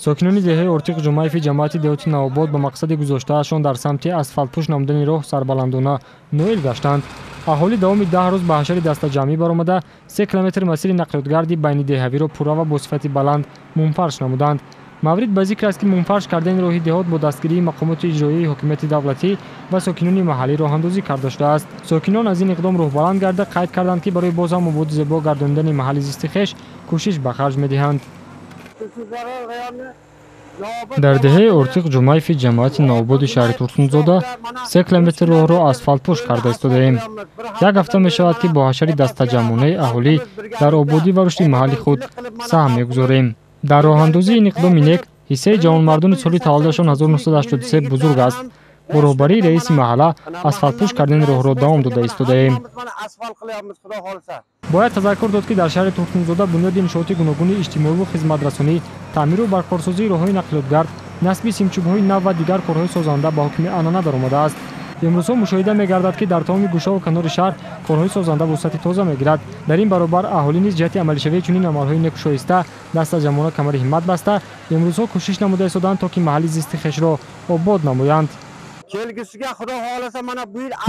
Сокинони деҳаи Ортиқ Ҷумаеви ҷамоати деҳоти Навобод ба мақсади гузоштаашон дар самти асфалтпӯш намудани роҳ сарбаландона ноил гаштанд. Аҳолӣ давоми 10 рӯз ба ҳашари дастаҷамъӣ баромада 3 километр масири нақлиётгарди байнидеҳавиро пурра ва бо сифати баланд мумфарш намуданд. Маврид ба зикр аст, ки мумфарш кардани роҳи деҳот бо дастгирии мақомоти иҷроияи ҳокимияти давлатӣ ва сокинони маҳаллӣ роҳандозӣ карда шудааст. Сокинон аз ин иқдом рӯҳбаланд гарда қайд карданд, ки барои боз ҳам ободу зебо гардонидани маҳалли зисти хеш кӯшиш ба харҷ медиҳанд. Дар деҳаи Ортиқ Ҷумаеви ҷамоати Навободи шаҳри Турсунзода 3 километр роҳро асфалтпӯш карда истодаем. Як ҳафта мешавад, ки бо ҳашари дастаҷамъонаи аҳолӣ дар ободӣ ва рушди маҳалли худ саҳм мегузорем. Дар роҳандозии ин иқдоми нек ҳиссаи ҷавонмардони соли таваллудашон 1983 бузург аст. Бо роҳбарии раиси маҳалла асфалтпӯш кардани роҳро давом дода истодаем. Бояд тазаккур дод, ки дар шаҳри Турсунзода бунёди иншооти гуногуни иҷтимоиву хизматрасонӣ, таъмиру барқарорсозии роҳҳои нақлиётгард, насби симчӯбҳои нав ва дигар корҳои созанда ба ҳукми анъана даромадааст. Имрӯзҳо мушоҳида мегардад, ки дар тамоми гӯшаву канори шаҳр корҳои созанда вусъати тоза мегирад. Дар ин баробар аҳолӣ низ ҷиҳати амалишавии чунин амалҳои некушоиста дастаҷамъона камари ҳиммат баста, имрӯзҳо кӯшиш намуда истоданд, то ки маҳалли зисти хешро обод намоянд.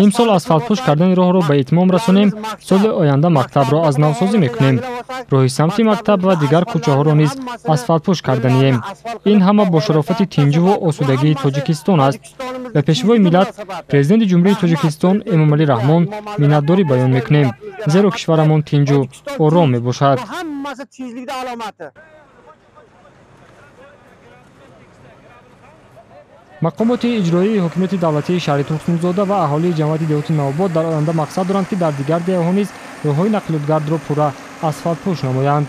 Имсол асфалтпӯш кардани роҳро ба итмом расонем, соли оянда мактабро аз навсозӣ мекунем. Роҳи самти мактаб ва дигар кӯчаҳоро низ асфалтпӯш карданием. Ин ҳама бо шарофати тинҷуву осудагии Тоҷикистон аст. Ба Пешвои миллат, Президенти Ҷумҳурии Тоҷикистон Эмомалӣ Раҳмон миннатдорӣ баён мекунем, зеро кишварамон тинҷу ором мебошад. Мақомоти иҷроии ҳокимияти давлатии шаҳри Турсунзода ва аҳолии ҷамоати деҳоти Навобод дар оянда мақсад доранд, ки дар дигар деҳаҳо низ роҳҳои нақлиётгардро пурра асфалтпӯш намоянд.